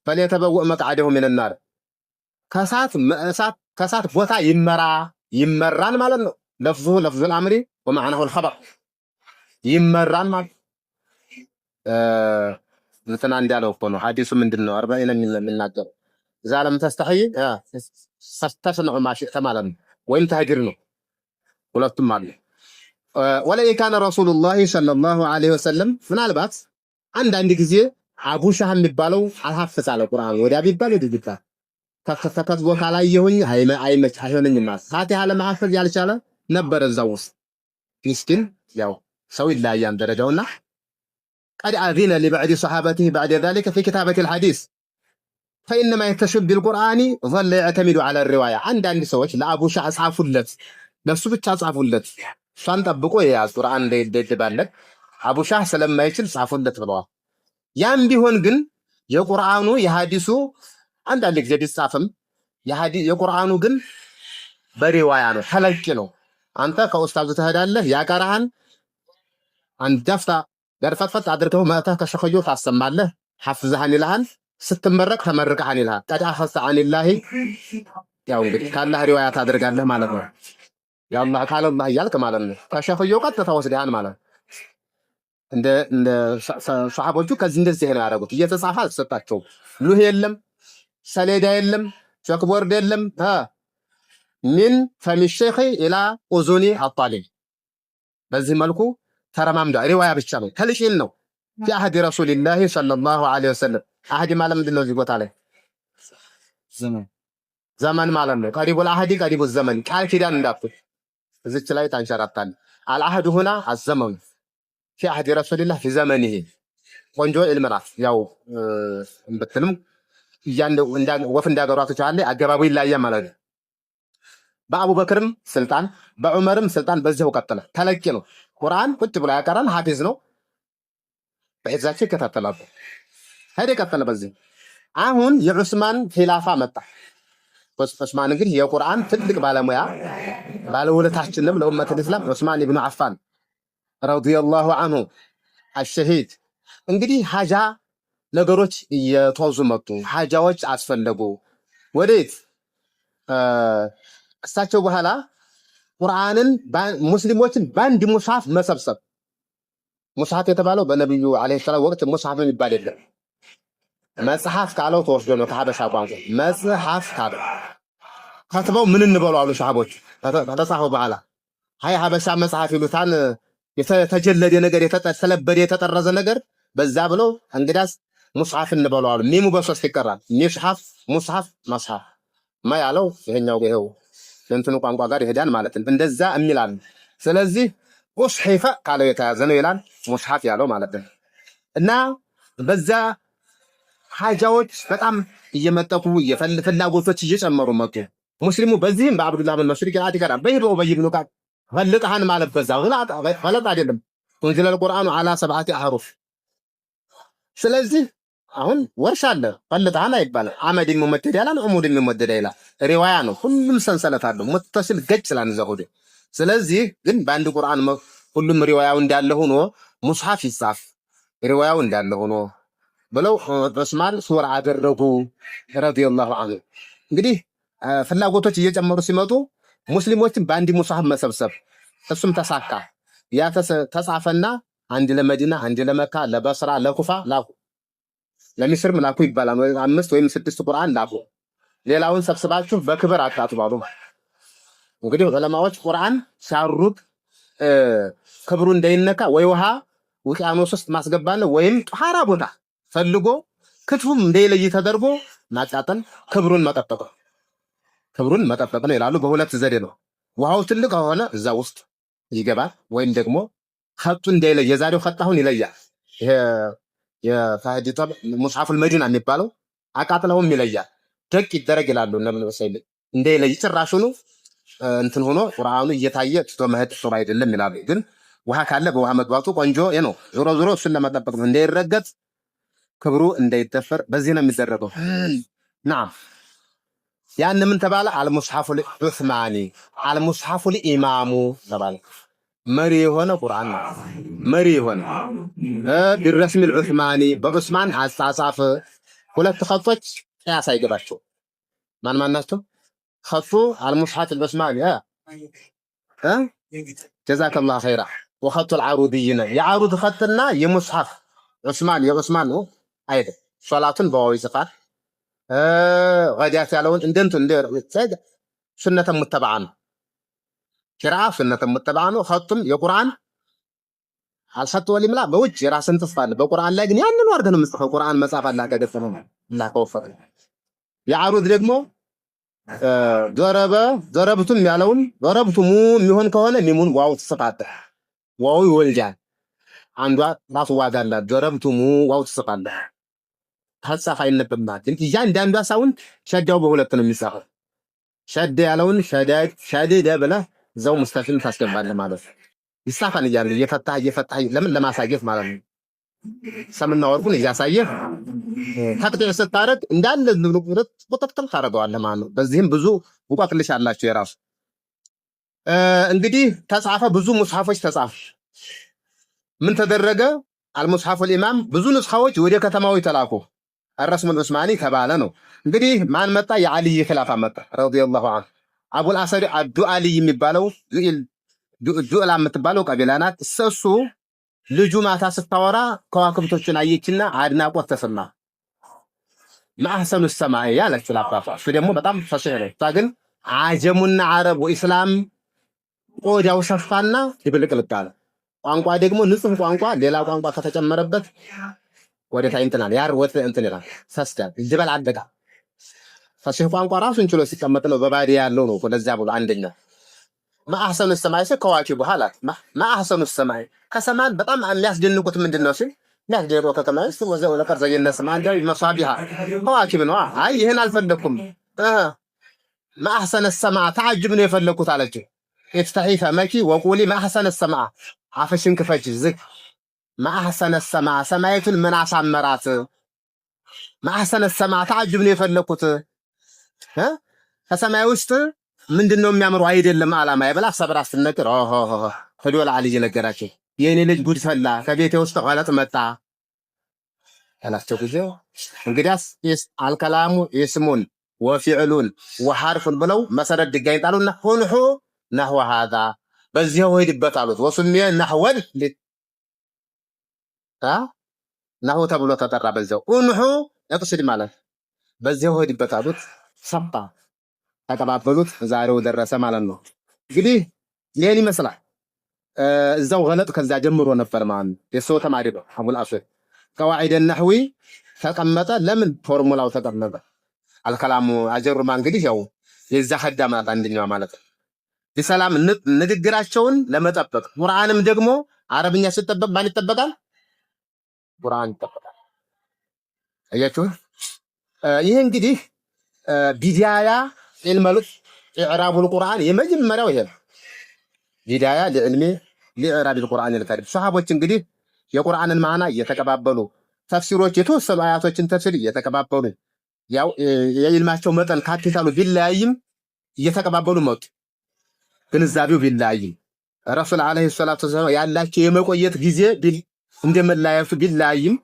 فليتبوأ مقعده من النار፣ ከሳት ቦታ ይመራ ይመራን ማለት ነው። لفظه لفظ الأمر ومعناه الخبر ይመራን ማለት እንትና እንዳለው እኮ ነው። ሐዲሱ ምንድን ነው? አርባዒን የሚናገረው إذا لم تستحي فاصنع ما شئت ማለት ነው። ወይም تهجير ነው። ሁለቱም አለ። ولئن كان رسول الله صلى الله عليه وسلم ምናልባት አንዳንድ ጊዜ አቡ ሻህ የሚባለው አልሐፍዝ አለ ቁርአን ወዲያ ቢባል ወዲህ ቢባል ተከትቦ ካላየሁኝ አይመች አይሆነኝም ማለት ፋቲሃ ለመሐፈዝ ያልቻለ ነበረ እዛው ውስጥ። ምስኪን ያው ሰው ይለያያል ደረጃውና قد أذن لبعض صحابته بعد ذلك في كتابة الحديث فإنما يتصل بالقرآن ظل يعتمد على الرواية። አንዳንድ ሰዎች ለአቡ ሻህ ጻፉለት፣ ለሱ ብቻ ጻፉለት፣ እሷን ጠብቆ የያዝ ቁርአን እንዳይደባለቅ አቡ ሻህ ስለማይችል ጻፉለት ብለዋል። ያም ቢሆን ግን የቁርአኑ የሐዲሱ አንዳንድ ጊዜ ቢጻፍም የቁርአኑ ግን በሪዋያ ነው፣ تلقي ነው። አንተ ከኡስታዙ ትሄዳለህ፣ ያቀራሃል። አንድ ደፍታ ገርፈትፈት አድርገው መጥተህ ከሸኸዮ ታሰማለህ። ሐፍዝሃን ይልሃል። ስትመረቅ ተመርቀሃን ይልሃል። قد أخذت عن الله ያው እንግዲህ ካላህ ሪዋያ ታደርጋለህ ማለት ነው። ያአላህ ካለላህ እያልክ ማለት ነው። ከሸኸዮ ቀጥታ ወስደሃል ማለት ነው። እንደ ሰሓቦቹ ከዚህ እንደዚህ ነው ያደረጉት። እየተጻፈ አልተሰጣቸውም። ሉህ የለም፣ ሰሌዳ የለም፣ chalkboard የለም። من فم الشيخ إلى أذن الطالب በዚህ መልኩ ተረማምዷ። ሪዋያ ብቻ ነው፣ تلقين ነው። في عهد رسول الله صلى الله عليه وسلم። عهد ማለት ምንድን ነው? እዚህ ቦታ ላይ ዘመን ማለት ነው። قريب العهد قريب الزمن ቃል ኪዳን እንዳትል እዚች ላይ ታንሸራታል። العهد هنا الزمن في عهد رسول الله في زمنه ቆንጆ علم ናት። ያው ብትልም ወፍ እንዳገሯ ትችላለህ። አገባቡ ይለያያል ማለት ነው። በአቡበክርም ስልጣን በዑመርም ስልጣን በዚያው ቀጠለ። تلقي ነው። ቁርአን ቁጭ ብሎ ያቀራል። ሐፊዝ ነው። በሒፍዛቸው ይከታተላሉ። ሄደ ቀጠለ። በዚህ አሁን የዑስማን ኺላፋ መጣ። ዑስማን እንግዲህ የቁርአን ትልቅ ባለሙያ ባለውለታችንም ለ أمة الإسلام ዑስማን ኢብኑ አፋን رضي الله عنه الشهيد። እንግዲህ ሀጃ ነገሮች እየተወዙ መጡ። ሀጃዎች አስፈለጉ። ወዴት እሳቸው በኋላ ቁርአንን ሙስሊሞችን በአንድ ሙስሐፍ መሰብሰብ። ሙስሐፍ የተባለው በነቢዩ عليه السلام ወቅት ሙስሐፍ የሚባል የለም። መጽሐፍ ካለው ተወስዶ ነው ከሀበሻ ቋንቋ መጽሐፍ ካለው ከትበው ምን እንበሉ አሉ ሰሃቦች። ከተጻፈው በኋላ ሀይ ሀበሻ መጽሐፍ ይሉታን የተጀለደ ነገር የተሰለበደ የተጠረዘ ነገር በዛ ብሎ እንግዳስ ሙስሐፍ እንበሉ አሉ። ሚሙ በሶስት ይቀራል። ሚስሐፍ፣ ሙስሐፍ፣ መስሐፍ ማ ያለው ይሄኛው ይሄው ለእንትኑ ቋንቋ ጋር ይሄዳል ማለት ነው። እንደዛ የሚላል። ስለዚህ أصحف ካለው የተያዘ ነው ይላል ሙስሐፍ ያለው ማለት ነው። እና በዛ ሀጃዎች በጣም እየመጠቁ ፍላጎቶች እየጨመሩ መጡ። ሙስሊሙ በዚህም በአብዱላህ ብን መስዑድ ቅርአት ይቀራል። በይህ በኡበይ ብን ከዓብ ገልጥሃን ማለት በዛ ገለጥ አይደለም። أنزل القرآن على سبعة أحرف። ስለዚህ አሁን ወርሽ አለ ገልጥሃን አይባልም። عمد ممددة ይላል፣ عمود ممددة ይላል። ሪዋያ ነው። ሁሉም ሰንሰለት አለው። متصل ገጭ ይላል ዘሁድ። ስለዚህ ግን በአንድ ቁርአን ሁሉም ሪዋያው እንዳለ ሆኖ ሙስሐፍ ይጻፍ ሪዋያው እንዳለ ሆኖ ብለው ዑስማን ሱራ አደረጉ رضي الله عنه። እንግዲህ ፍላጎቶች እየጨመሩ ሲመጡ ሙስሊሞችን በአንድ ሙስሐፍ መሰብሰብ እሱም ተሳካ። ያ ተጻፈና አንድ ለመዲና፣ አንድ ለመካ፣ ለበስራ፣ ለኩፋ ላኩ። ለሚስርም ላኩ ይባላል። አምስት ወይም ስድስት ቁርአን ላኩ። ሌላውን ሰብስባችሁ በክብር አቃጥሉ አሉ። እንግዲህ ዑለማዎች ቁርአን ሲያሩቅ ክብሩ እንዳይነካ ወይ ውሃ ውቅያኖስ ውስጥ ማስገባት ነው ወይም ጧራ ቦታ ፈልጎ ክትፉም እንዳይለይ ተደርጎ ማቃጠል ክብሩን መጠበቅ ነው። ክብሩን መጠበቅ ነው ይላሉ። በሁለት ዘዴ ነው። ውሃው ትልቅ ከሆነ እዛ ውስጥ ይገባል፣ ወይም ደግሞ ከጡ እንዳይለይ የዛሬው ከጥ አሁን ይለያል። ይሄ የፋህድ ሙስሐፉል መዲና የሚባለው አቃጥለውም ይለያል። ደቅ ይደረግ ይላሉ። እንዳይለይ ጭራሹኑ እንትን ሆኖ ቁርአኑ እየታየ ትቶ መሄድ ጥሩ አይደለም ይላሉ። ግን ውሃ ካለ በውሃ መግባቱ ቆንጆ ነው። ዞሮ ዞሮ እሱን ለመጠበቅ ነው፣ እንዳይረገጥ ክብሩ እንዳይደፈር በዚህ ነው የሚደረገው። ናም ያን ምን ተባለ? المصحف العثماني المصحف الإمام ተባለ። መሪ የሆነ ቁርአን ነው። መሪ የሆነ بالرسم العثماني በዑስማን አጻጻፍ ሁለት ኸጦች ቅያስ አይገባቸው። ማን ማን ናቸው? خط المصحف العثماني جزاك الله خيرا وخط العروضيين የዓሩድ ኸጥና የሙስሐፍ ዑስማን የዑስማን ነው አይደል? ሶላቱን በዋው ይጽፋል። ገዳት ያለውን እንደንቱ እንደ سنة متبعة ነው። ቂራአ سنة متبعة ነው። ኸጡም የቁርአን الخط والإملاء በውጭ የራስን ትጽፋለህ። በቁርአን ላይ ግን ያንኑ አድርገህ ነው የምጽፈው። ቁርአን መጻፍ አላህ ከገጠመው አላህ ከወፈቀ። የዓሩድ ደግሞ ضرب ضربتم ያለውን ضربتم የሚሆን ከሆነ ሚሙን ዋው ትጽፋለህ። ዋው ይወልዳል። አንዷ ራሱ ዋጋ አላት። ضربتم ዋው ትጽፋለህ። ታጻፍ አይነበብም። እያንዳንዷ sound ሸዳው በሁለት ነው የሚጻፈው። ሸደ ያለውን ሸድደ ብለህ እዛው ሙስተፊል ታስገባለህ ማለት ነው። ይጻፋል እያለ እየፈታህ እየፈታህ ለምን ለማሳየት ማለት ነው። ሰምና ወርቁን እያሳየህ ተቅጢዕ ስታደርግ እንዳለ ቁጥጥር ታደርገዋለህ ማለት ነው። በዚህም ብዙ እንቆቅልሽ አላቸው የራሱ እንግዲህ ተጻፈ። ብዙ ሙስሐፎች ተጻፉ። ምን ተደረገ? المصحف الإمام ብዙ ንስሐዎች ወደ ከተማው ተላኩ። الرسم العثماني ተባለ ነው እንግዲህ። ማን መጣ? የዓልይ ኺላፋ መጣ رضي الله عنه። አቡል አሰድ አዱአሊ የሚባለው ዱዕላ የምትባለው ቀቢላ ናት። እሱ ልጁ ማታ ስታወራ ከዋክብቶችን አየችና አድናቆት ተሰማ። ما أحسن السماء ያለችው ለአባቷ። እሱ ደግሞ በጣም ፈሲሕ ነው። እሷ ግን አጀሙና አረቡ ኢስላም ቆዳው ሰፋና ድብልቅልቅ አለ። ቋንቋ ደግሞ ንጹህ ቋንቋ ሌላ ቋንቋ ከተጨመረበት ወደ ታይ እንትናል ያር ወደ እንትን ይላል ሰስዳል ይበል አደጋ። ፈሲሕ ቋንቋ ራሱን ችሎ ሲቀመጥ ነው በባዲያ ያለው ነው። ወደዚያ ብሎ አንደኛ ما أحسن السماء ሲል كواكب አላት። ما أحسن السماء ከሰማን በጣም የሚያስደንቁት ምንድን ነው ሲል የሚያስደንቀው ከሰማይ ውስጥ ولقد زينا السماء بمصابيح كواكب ነው። አይ ይህን አልፈለኩም። ما أحسن السماء تعجب ነው የፈለኩት አለችው። افتحي فمك وقولي ما أحسن السماء አፍሽን ክፈች ዝግ ما أحسن السماء ሰማይቱን ምን አሳመራት? ما أحسن السماء تعجب ነው የፈለኩት ከሰማይ ውስጥ ምንድን ነው የሚያምረው? አይደለም አላማ የበላ ሰብራ ስትነግር ሄዶ ለአልይ ነገራቸው። የእኔ ልጅ ጉድ ፈላ፣ ከቤቴ ውስጥ غلط መጣ ያላቸው ጊዜ እንግዲያስ الكلام اسم وفعل وحرف ብለው መሰረት ድንጋይ ጣሉና انح نحو هذا በዚያው ሄድበት አሉት። وسمي نحوا ናሁ ተብሎ ተጠራ። በዚያው انح اقصد ማለት በዚያው ሄድበት አሉት። ሰባ ተቀባበሉት። ዛሬው ደረሰ ማለት ነው። እንግዲህ ይሄን ይመስላል። እዛው غلط ከዛ ጀምሮ ነበር ማለት ነው። የሰው ተማሪ ነው አቡል አስወድ። قواعد النحو ተቀመጠ። ለምን ፎርሙላው ተቀመጠ? الكلام አጀሩማ እንግዲህ ያው የዛ ኸዳም ናት አንደኛዋ ማለት ነው። የሰላም ንግግራቸውን ለመጠበቅ ቁርአንም ደግሞ አረብኛ ሲጠበቅ ማን ይጠበቃል? ቁርአን ይጠበቃል። አያችሁ፣ ይህ እንግዲህ بداية علم إعراب القرآن የመጀመሪያው ይሄ ነው። بداية لعلم لإعراب القرآن الكريم። ሰሃቦች እንግዲህ የቁርአንን ማዕና እየተቀባበሉ ተፍሲሮች የተወሰኑ አያቶችን ተፍሲር እየተቀባበሉ ያው የኢልማቸው መጠን ካፒታሉ ቢለያይም እየተቀባበሉ መጡ። ግንዛቤው ቢለያይም ረሱል عليه الصلاة والسلام ያላቸው የመቆየት ጊዜ እንደመለያየቱ ቢለያይም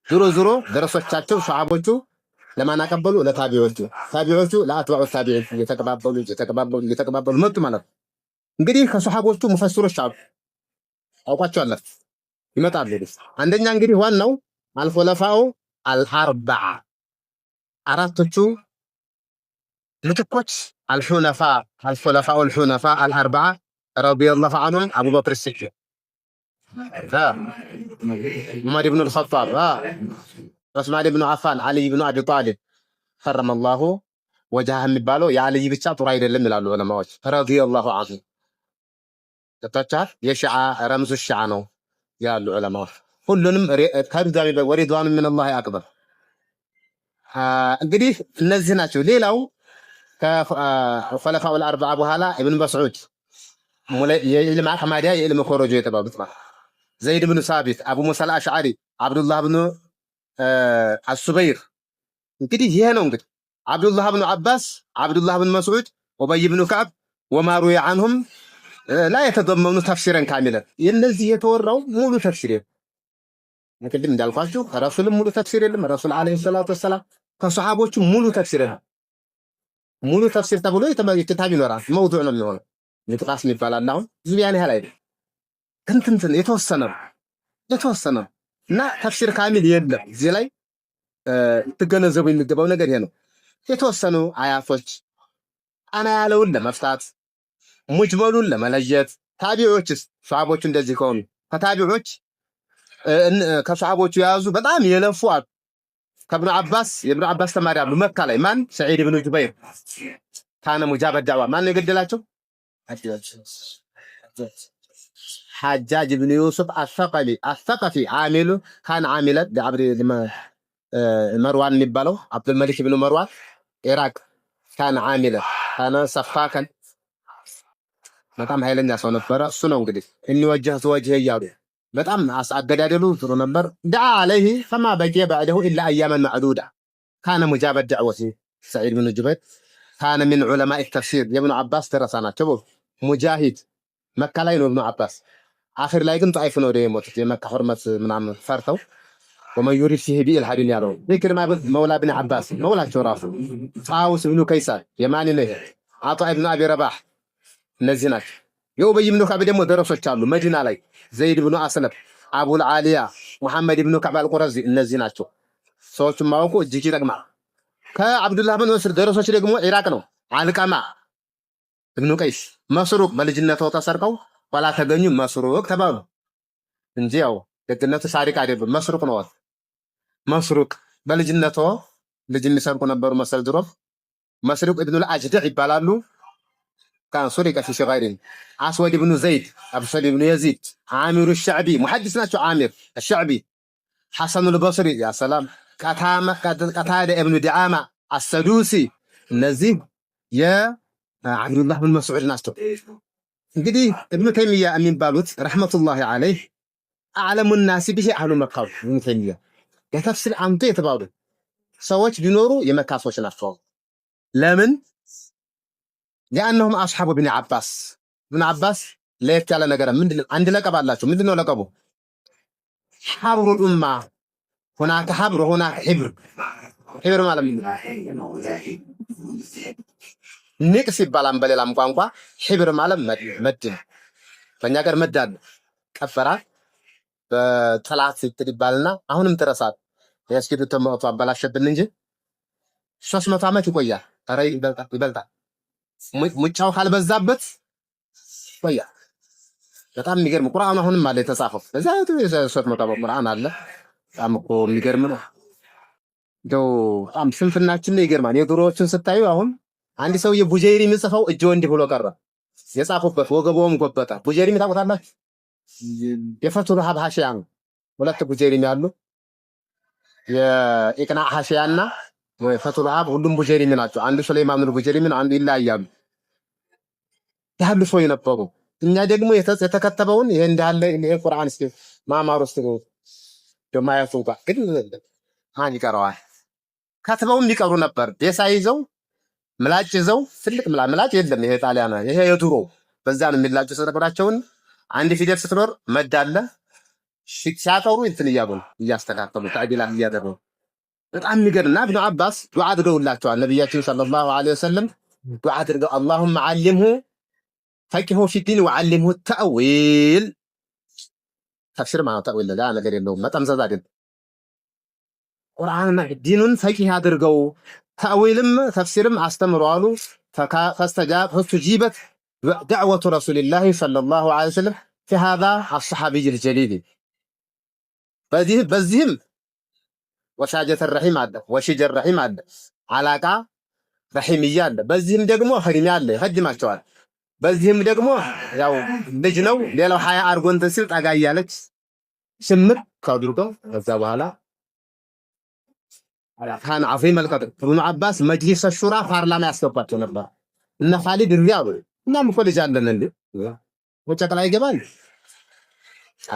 ዞሮ ዞሮ ደረሶቻቸው ሰሃቦቹ ለማን አቀበሉ? ለታቢዎቹ፣ ታቢዎቹ ለ أتباع التابعين እየተቀባበሉ እየተቀባበሉ እየተቀባበሉ መጡ ማለት ነው። እንግዲህ ከሰሃቦቹ ሙፈሲሮች አሉ፣ አውቋቸዋላችሁ፣ ይመጣሉ። አንደኛ እንግዲህ ዋናው الخلفاء الأربعة አራቶቹ ምትኮች الحنفاء الخلفاء الحنفاء الأربعة رضي الله عنهم አቡበክር ሲዲቅ፣ ዑመር ብኑ ልኸጣብ፣ ዑስማን ብኑ አፋን፣ ዓሊይ ብኑ አቢ ጣሊብ كرم الله وجهه የሚባለው የዓልይ ብቻ ጥሩ አይደለም ይላሉ ዑለማዎች። رضي الله عنه ገብታችኋል። የሺዓ رمز الشيعة ነው ያሉ ዑለማዎች። ሁሉንም ከሪዷ ورضوان من الله أكبر። እንግዲህ እነዚህ ናቸው። ሌላው ከ الخلفاء الأربعة በኋላ ኢብን መስዑድ የኢልም አቅማዲያ የኢልም ኮረጆ የተባሉት ማለት ዘይድ ብኑ ሳቢት፣ አቡ ሙሳ አልአሽዓሪ፣ አብዱላህ ብኑ አሱበይር። እንግዲህ ይሄ ነው እንግዲህ አብዱላህ ብኑ አባስ፣ አብዱላህ ብን መስዑድ፣ ኡበይ ብኑ ከዕብ وما روي عنهم لا يتضمن تفسيرا كاملا። የእነዚህ የተወራው ሙሉ ተፍሲር የለም። ቅድም እንዳልኳችሁ ረሱልም ሙሉ ተፍሲር የለም። ረሱል عليه الصلاة والسلام ከሰሃቦቹ ሙሉ ተፍሲር የለም። ሙሉ ተፍሲር ተብሎ ኪታብ ይኖራል። መውዱዕ ነው የሚሆነው። ንጥቃስ ይባላል። አሁን ብዙ ያን ያህል አይደል፣ ትንትንትን የተወሰነ ነው የተወሰነ ነው እና ተፍሲር كامل የለም። እዚህ ላይ ትገነዘቡ የሚገባው ነገር ይሄ ነው። የተወሰኑ አያቶች አና ያለውን ለመፍታት ሙጅመሉን ለመለየት ታቢዖችስ ሰሃቦቹ እንደዚህ ከሆኑ ከታቢዖች ከሰሃቦቹ የያዙ በጣም የለፉ አሉ። ከብኑ አባስ የብኑ አባስ ተማሪ አሉ መካ ላይ ማን ሰዒድ ብኑ ጁበይር كان مجاب الدعوة ማን ነው የገደላቸው? ሐጃጅ ብን ዩሱፍ አሰቀፊ عامل كان عاملا ለዓብድ መርዋን የሚባለው አብዱልመሊክ ብን መርዋን ኢራቅ كان عاملا كان سفاكا በጣም ኃይለኛ ሰው ነበረ። እሱ ነው እንግዲህ إني وجهت وجهي እያሉ በጣም አገዳደሉ ጥሩ ነበር። دعا عليه فما بقي بعده إلا أياما معدودة كان مجاب الدعوة ሰዒድ ብን ጁበይር كان من علماء التفسير የብኑ ዓባስ ደረሳ ናቸው። ሙጃሂድ መካ ላይ ነው እብኑ ዓባስ። አኺር ላይ ግን ጣይፍ ነው የሞቱት የመካ ሑርመት ምናምን ፈርተው ومن يرد فيه بإلحاد ያለው ኢክሪማ መውላ ብን ዓባስ መውላቸው ራሱ ጣውስ ብኑ ከይሳን የማኒ ነው። ይሄ አጣ ብኑ አቢ ረባህ እነዚህ ናቸው። የኡበይ ብኑ ከዕብ ደግሞ ደረሶች አሉ መዲና ላይ ዘይድ ብኑ አስለም፣ አቡል ዓሊያ፣ ሙሐመድ ብኑ ከዕብ አልቁረዚ እነዚህ ናቸው። ሰዎቹን ማወቁ እጅግ ይጠቅማል። ከአብዱላህ ብን መስዑድ ደረሶች ደግሞ ኢራቅ ነው። አልቀማ እብኑ ቀይስ፣ መስሩቅ በልጅነተው ተሰርቀው ኋላ ተገኙ መስሩቅ ተባሉ እንጂ ያው ደግነቱ ሳሪቅ አይደሉም። መስሩቅ ነው። መስሩቅ በልጅነቶ ልጅ የሚሰርቁ ነበሩ መሰል ድሮም። መስሩቅ ኢብኑል አጅድዕ ይባላሉ። كان سرق في صغر አስወድ ብኑ ዘይድ፣ አስወድ ብኑ የዚድ፣ ዓሚሩ ሸዕቢ ሙሐዲስ ናቸው። ዓሚር ሸዕቢ፣ ሐሰኑል በስሪ يا سلام፣ ቀታደ እብኑ ዲዓማ አሰዱሲ እነዚህ የዓብዱላህ ብን መስዑድ ናቸው። እንግዲህ እብኑ ተይሚያ የሚባሉት رحمة الله عليه أعلم الناس به أهل مكة። እብኑ ተይሚያ የተፍሲር አምጡ የተባሉ ሰዎች ቢኖሩ የመካ ሰዎች ናቸው። ለምን? لأنهم أصحاب ابن عباس። እብን ዓባስ ለየት ያለ ነገር ምንድን አንድ ለቀብ አላቸው። ምንድን ነው ለቀቡ? حبر الأمة هناك حبر هناك حبر። حبر ማለት ምንድን ነው? ንቅስ ይባላል በሌላም ቋንቋ። حبر ማለት መድ ነው። በእኛ ሀገር መድ አለ። ቀፈራ በጠላት ስትል ይባልና አሁንም ትረሳል። የእስኪዱ ተመቶ አበላሸብን እንጂ 300 ዓመት ይቆያል። ኧረ ይበልጣል። ሙጫው ካልበዛበት ይቆያል። በጣም የሚገርም ቁርአኑ አሁንም አለ የተጻፈው። በዛ 300 ዓመት ቁርአን አለ። በጣም እኮ የሚገርም ነው። እንደው በጣም ስንፍናችን ነው ይገርማል። የድሮዎችን ስታዩ አሁን አንድ ሰውዬ ቡጀይሪ የሚጽፈው እጅ ወንድ ብሎ ቀረ። የጻፉበት ወገቦም ጎበጠ። ቡጀይሪ ታውቁታላችሁ? የፈቱል ሀብ ሐሺያ ነው። ሁለት ቡጀይሪ ያሉ የኢቅና ሐሺያና ፈቱል ሀብ ሁሉም ቡጀይሪ ናቸው። አንዱ ሱለይማን ብን ቡጀይሪ ነው፣ አንዱ ይለያያሉ። ያሉ ሰው የነበሩ እኛ ደግሞ የተከተበውን ይሄ እንዳለ ይሄ ቁርአን እስኪ ማማር ውስጥ ማየቱ እንኳን ግን ማን ይቀረዋል? ከትበውም ይቀሩ ነበር። ቤሳ ይዘው ምላጭ ይዘው ትልቅ ምላጭ የለም። ይሄ ጣሊያን ይሄ የድሮ በዛ ነው የሚላጩ ጸጉራቸውን። አንድ ፊደል ስትኖር መዳለ ሲያጠሩ እንትን እያሉ ነው እያስተካከሉ تعديلات እያደረጉ በጣም የሚገርምና ኢብኑ አባስ ዱዓ አድርገውላቸዋል። ነቢያችን صلى الله عليه وسلم ዱዓ አድርገው اللهم علمه فقهه في الدين وعلمه التأويل ተፍሲር ማለት تأويل ሌላ ነገር የለውም መጠምዘዝ አይደለም። ቁርአንና ዲኑን ፈቂህ አድርገው ተእዊልም ተፍሲርም አስተምረዋሉ። فاستجيبت دعوة رسول الله صلى الله عليه وسلم في هذا الصحابي الجليل። በዚህም وشاجة الرحم አለ፣ وشج الرحم አለ፣ علاقة رحمية አለ። በዚህም ደግሞ ህድሜ አለ፣ ይኸድማቸዋል። በዚህም ደግሞ ያው ልጅ ነው። ሌላው ሀያ አድርጎ እንትን ሲል ጠጋ እያለች ሽምር አድርገው ከዛ በኋላ كان عظيم القدر ኢብኑ አባስ መጅሊስ ሹራ ፓርላማ ያስገባቸው ነበር። እነ ኻሊድ እሪ አሉ። እኛም እኮ ልጅ አለን እንዴ ወጨቅላ ይገባል።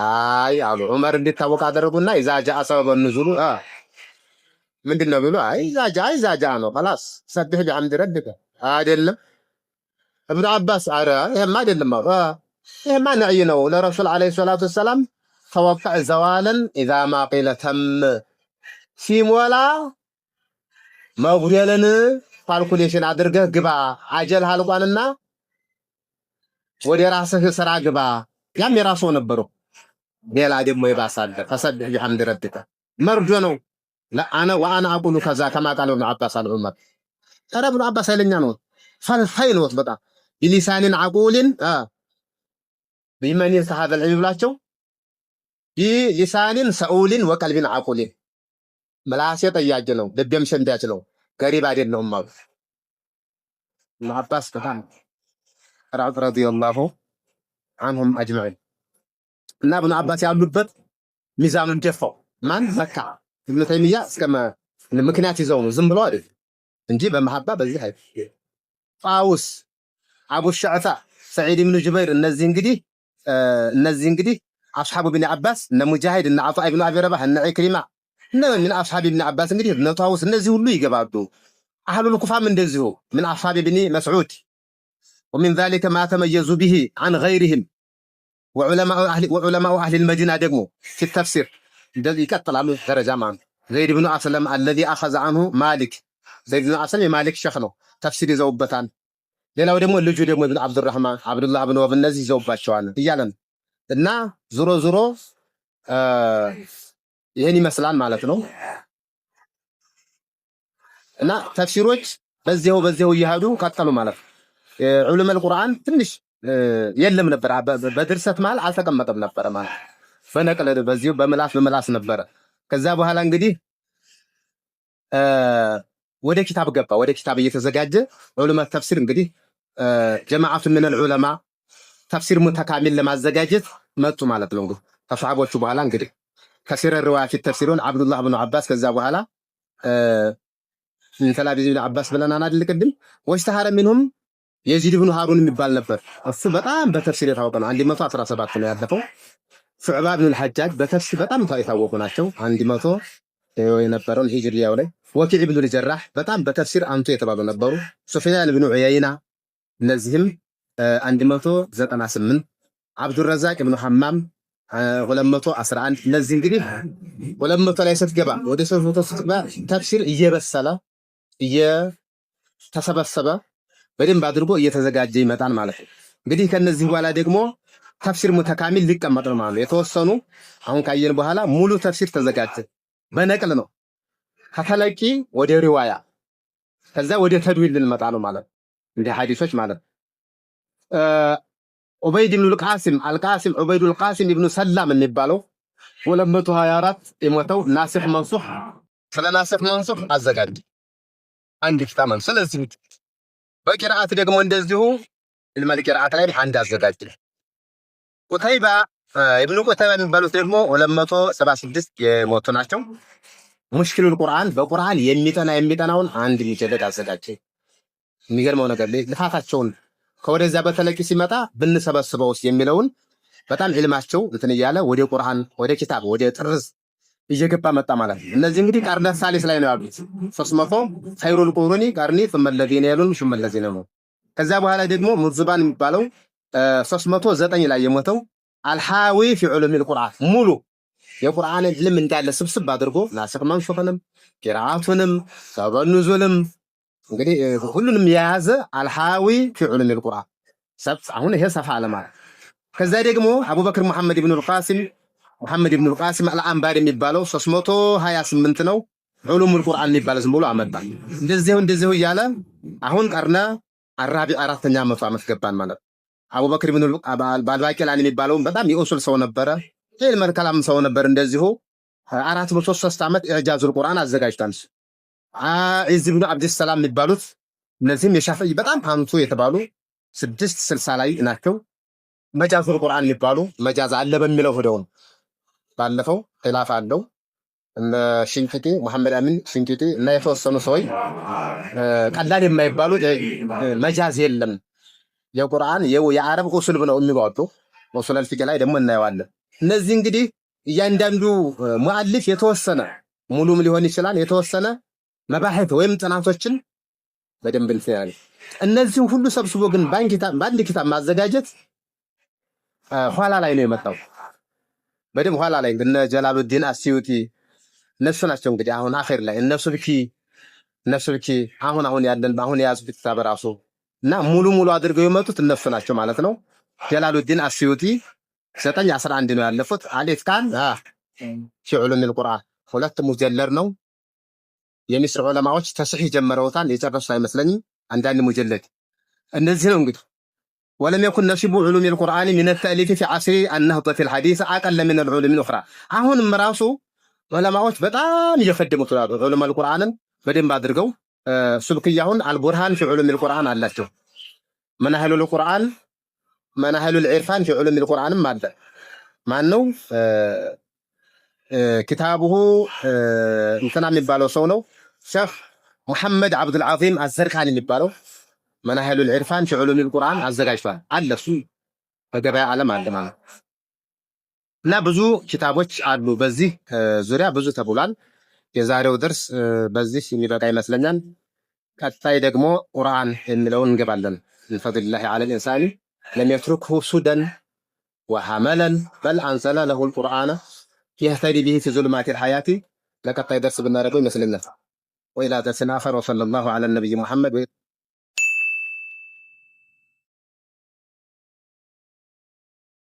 አይ አሉ ዑመር እንዲታወቅ አደረጉና إذا جاء ሰበበ ንዙሉ ምንድን ነው ብሎ አይ إذا جاء إذا جاء ነው خلاص سبح بحمد ربك አይደለም። እብኑ አባስ አረ ይሄማ አይደለም አሉ። ይሄማ نعي ነው ለረሱል عليه الصلاة والسلام توقع زوالا إذا ما قيل تم ሲሞላ መጉደልን calculation አድርገህ ግባ። አጀል አልቋንና ወደ ራስህ ስራ ግባ። ያም የራሱ ነበረው። ሌላ ደግሞ የባሳለ فسبح بحمد ربك መርዶ ነው። أنا وأنا أقول كذا كما قال ابن عباس አለ ዑመር። ኧረ ኢብኑ አባስ ኃይለኛ ነው፣ ፈልፋይ ነው በጣም بلسان عقول بمن هذا العلم ብላቸው بلسان سؤول وقلب عقول ምላሴ ጠያቂ ነው፣ ልቤም ሸምዳች ነው፣ ገሪብ አይደለሁም አሉ ኢብኑ አባስ በጣም رضي الله عنهم أجمعين። እና ኢብኑ አባስ ያሉበት ሚዛኑን ደፋው። ማን መካ ኢብኑ ተይሚያ እስከ ምክንያት ይዘው ነው ዝም ብሎ አይደል እንጂ በመሐባ በዚህ አይ ጣውስ፣ አቡ ሸዕፋ፣ ሰዒድ ኢብኑ ጁበይር እነዚህ እንግዲህ أصحاب ابن عباس እነ ሙጃሂድ፣ እነ ዓጣ ኢብኑ አቢ ረባህ፣ እነ ዒክሪማ፣ እነ من أصحاب ابن عباس እንግዲህ እነ ጣውስ እነዚህ ሁሉ ይገባሉ። أهل الكوفة ም እንደዚሁ من أصحاب ابن مسعود። ومن ذلك ما تميزوا به عن غيرهم وعلماء أهل المدينة ደግሞ في التفسير እንደዚህ ይቀጥላሉ ደረጃ ማለት ዘይድ ብኑ አስለም الذي أخذ عنه مالك። ዘይድ ብኑ አስለም የማሊክ ሸኽ ነው፣ ተፍሲር ይዘውበታል። ሌላው ደግሞ ልጁ ደግሞ ኢብኑ አብዱራህማን፣ አብዱላህ ብን ወብ እነዚህ ይዘውባቸዋል እያለ ነው። እና ዞሮ ዞሮ ይህን ይመስላል ማለት ነው። እና ተፍሲሮች በዚያው በዚያው እየሄዱ ቀጠሉ ማለት ነው። علوم القرآن ትንሽ የለም ነበር፣ በድርሰት መሃል አልተቀመጠም ነበረ ማለት በ نقل በዚሁ በምላስ በምላስ ነበረ። ከዛ በኋላ እንግዲህ ወደ ኪታብ ገባ። ወደ ኪታብ እየተዘጋጀ علوم التفسير እንግዲህ جماعة من العلماء تفسير متكامل ለማዘጋጀት መጡ ማለት ነው። እንግዲህ ከሰሃቦቹ በኋላ እንግዲህ كثير الرواية في التفسير አብዱላህ ብኑ አባስ ከዛ በኋላ تلاميذ ኢብኑ አባስ ብለናል አይደል ቅድም። واشتهر منهم የዚድ ብኑ ሃሩን የሚባል ነበር። እሱ በጣም በተፍሲር የታወቀ ነው። 117 ነው ያለፈው። ሹዕባ ብኑ ልሐጃጅ በተፍሲር በጣም የታወቁ ናቸው። 100 የነበረውን ሂጅሪያው ላይ ወኪዕ ብኑ ልጀራህ በጣም በተፍሲር አንቱ የተባሉ ነበሩ። ሱፍያን ብኑ ዑየይና እነዚህም 198፣ አብዱረዛቅ ብኑ ሐማም 211። እነዚህ እንግዲህ 200 ላይ ስትገባ ወደ 300 ስትገባ ተፍሲር እየበሰለ እየተሰበሰበ በደንብ አድርጎ እየተዘጋጀ ይመጣል ማለት ነው። እንግዲህ ከነዚህ በኋላ ደግሞ تفسير متكامل ሊቀመጥ ነው ማለት ነው። የተወሰኑ አሁን ካየን በኋላ ሙሉ ተፍሲር ተዘጋጀ። በ نقل ነው ከ تلقي ወደ رواية ከዛ ወደ تدوين ልንመጣ ነው ማለት ነው። እንደ ሐዲሶች ማለት ነው። ዑበይድ ብኑ ልቃሲም አልቃሲም ዑበይዱ ልቃሲም ኢብኑ ሰላም የሚባለው 224 የሞተው ناسخ منسوخ፣ ስለ ناسخ منسوخ አዘጋጀ አንድ ኪታብ ማለት። ስለዚህ በቂርአት ደግሞ እንደዚሁ علم القراءات ላይ አንድ አዘጋጀ። ቁተይባ ኢብኑ ቁተይባ የሚባሉት ደግሞ 276 የሞቱ ናቸው። مشكل القرآن በቁርአን የሚጠና የሚጠናውን አንድ مجلد አዘጋጀ። የሚገርመው ነገር ልፋታቸውን ከወደዚያ በ تلقي ሲመጣ ብንሰበስበውስ የሚለውን በጣም ዒልማቸው እንትን እያለ ወደ ቁርአን ወደ ኪታብ ወደ ጥርዝ እየገባ መጣ ማለት ነው። እነዚህ እንግዲህ القرن الثالث ላይ ነው ያሉት። 300 خير القرون قرني ثم الذين يلونهم ثم الذين ነው። ከዛ በኋላ ደግሞ ሙዝባን የሚባለው 309 ላይ የሞተው الحاوي في علوم القرآن ሙሉ የቁርአንን ዕልም እንዳለ ስብስብ አድርጎ ناسخ منسوخ ንም ቂራአቱንም سبب نزول ም እንግዲህ ሁሉንም የያዘ الحاوي في علوم القرآن ሰብስ አሁን ይሄ ሰፋ አለ ማለት። ከዛ ደግሞ አቡበክር ሙሐመድ ኢብኑ አልቃሲም ሙሐመድ ኢብኑ አልቃሲም አልአንባር የሚባለው 328 ነው። علوم القرآن የሚባለው ዝም ብሎ አመጣ። እንደዚሁ እንደዚሁ እያለ አሁን القرن الرابع አራተኛ መቶ ዓመት ገባን ማለት ነው። አቡበክር ኢብኑ ባልባቂላን የሚባለውን በጣም የኡሱል ሰው ነበረ። علم الكلام ሰው ነበር። እንደዚሁ 403 ዓመት إعجاز القرآن አዘጋጅቷል። ዒዝ ብኑ አብድሰላም የሚባሉት እነዚህም የሻፍዒ በጣም አንቱ የተባሉ 660 ላይ ናቸው። مجاز القرآن የሚባሉ መጃዝ አለ በሚለው ሄደው ነው። ባለፈው خلاف አለው እነ ሽንቂጢ መሐመድ አሚን ሽንቂጢ እና የተወሰኑ ሰዎች ቀላል የማይባሉ መጃዝ የለም የቁርአን የአረብ ኡሱል ብለው የሚሏሉ أصول الفقه ላይ ደግሞ እናየዋለን። እነዚህ እንግዲህ እያንዳንዱ مؤلف የተወሰነ ሙሉም ሊሆን ይችላል የተወሰነ مباحث ወይም ጥናቶችን በደንብ እንትን ያለ እነዚህን ሁሉ ሰብስቦ ግን በአንድ ኪታብ ማዘጋጀት ኋላ ላይ ነው የመጣው። በደንብ ኋላ ላይ እነ ጀላሉዲን አስዩቲ እነሱ ናቸው እንግዲህ አሁን አኺር ላይ እነ ሱብኪ አሁን አሁን ያለን አሁን የያዙት ኪታብ ራሱ እና ሙሉ ሙሉ አድርገው የመጡት እነሱ ናቸው ማለት ነው። ጀላሉዲን አስዩቲ 911 ነው ያለፉት። الإتقان في علوم القرآن ሁለት مجلد ነው። የሚስር ዑለማዎች تصحيح ጀምረውታል። የጨረሱ አይመስለኝም። አንዳንድ مجلد እነዚህ ነው እንግዲህ። ولم يكن نصيب علوم القرآن من التأليف في عصر النهضة الحديثة أقل من العلوم الأخرى። አሁንም ራሱ ዑለማዎች በጣም እየፈደሙት ነው። علوم القرآن ን በደንብ አድርገው ሱብክያሁን البرهان في علوم القرآن አላቸው። مناهل القرآن مناهل العرفان في علوم القرآن ም አለ። ማን ነው ኪታቡሁ? እንትና የሚባለው ሰው ነው፣ ሸህ ሙሐመድ አብዱልዓዚም አዘርካን የሚባለው መናሂሉል ዒርፋን ፊ ዑሉሚል ቁርአን አዘጋጅቷል። አለ፣ እሱ በገበያ ዓለም አለ ማለት እና ብዙ ኪታቦች አሉ በዚህ ዙሪያ ብዙ ተብሏል። የዛሬው ደርስ በዚህ የሚበቃ ይመስለኛል። ቀጣይ ደግሞ ቁርአን የሚለውን እንገባለን። من فضل الله على الإنسان لم يتركه سدى وهملا بل أنزل له القرآن يهتدي به في ظلمات الحياة። ለቀጣይ ደርስ ብናደርገው ይመስለኛል። وإلى درس آخر وصلى الله على النبي محمد።